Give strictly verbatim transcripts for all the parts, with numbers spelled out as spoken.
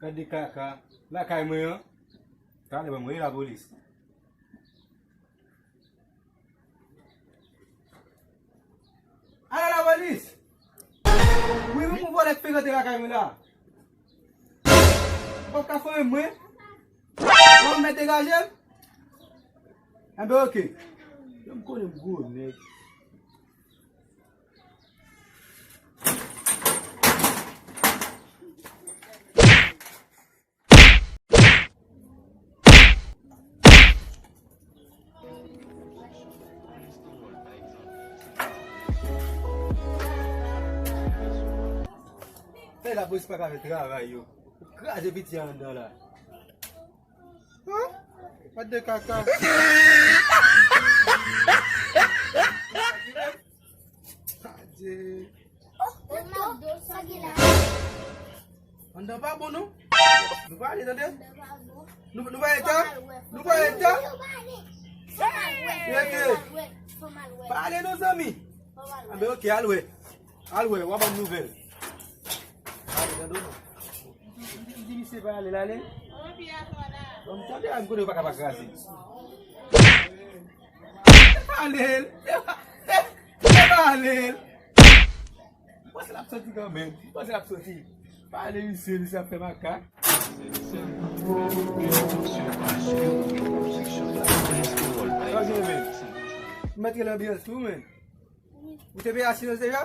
Gade kaka. Lakay mwen an. Talè ban m rele lapolis. Alo lapolis! Wi, wi, gon vòlè k fenk rantre lakay mwen la. Ou p ap ka fè mwen? Ou mèt degaje m? Enben, oke. Yo, m konnen m gwo nèg. Fè lapolis pa ka fè travay yo. Kraze piti a anndan la. Hein? Wat de kaka. Adye. Ronaldo, sa gen la? Anndan pa bon non. Nou pa ale, tande? Anndan pa bon. Nou, nou pa ale tan? Nou pa ale tan? Fò m al wè. Fò m al wè. Fò m al wè. Pa ale non, zanmi. Fò m al wè. Anben, oke, al wè. Al wè, w a ban m nouvèl. Ale, tande w non. Di misye pa ale, l ale. Bon, m tande a, m konnen yo pa ka pa kraze. Pa ale l. Pa ale l. M panse l ap soti kanmenm. M panse l ap soti. Pa ale misye, misye ap fè makak. Sa gen, men. M mèt rele anbilans pou ou, men. Ou te peye asilans deja?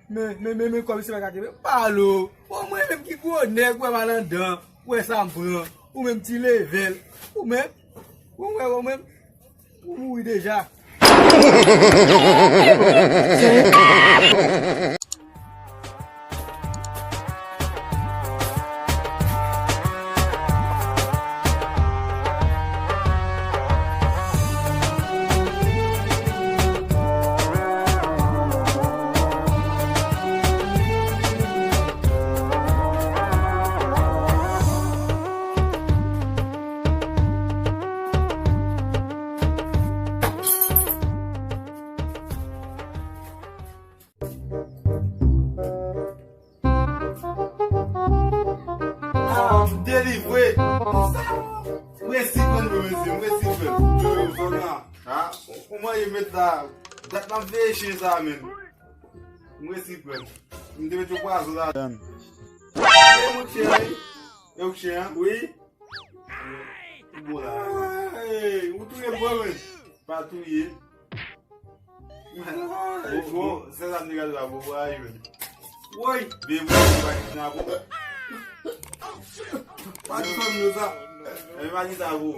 Men, men, men, men, kòb se pa ka kenbe. Palo. Bon, mwen menm ki gwo nèg, wè m al anndan, wè sa m pran. Ou menm ti levèl. Ou menm, ou wè, ou menm, ou mouri deja. Ah, m delivre. Mwen si pran mwen, mesye, mwen si pran. Yo, yo, zòn nan. Ha? Ou mwen ye met la. Dat m ap veye chen sa, men. Mwen si pran. M te met yon pwazon ladan. E mwen chen, wi. E w chen, wi. Ou bon la. Hey, ou touye m, mwen. Pa touye. Bon, bon, se sa m te gade la, bon, bon, ayi, men. Woy, byen, bon, li pa kite nan bon. Pa di fanmi yo sa. E pa di sa, bon.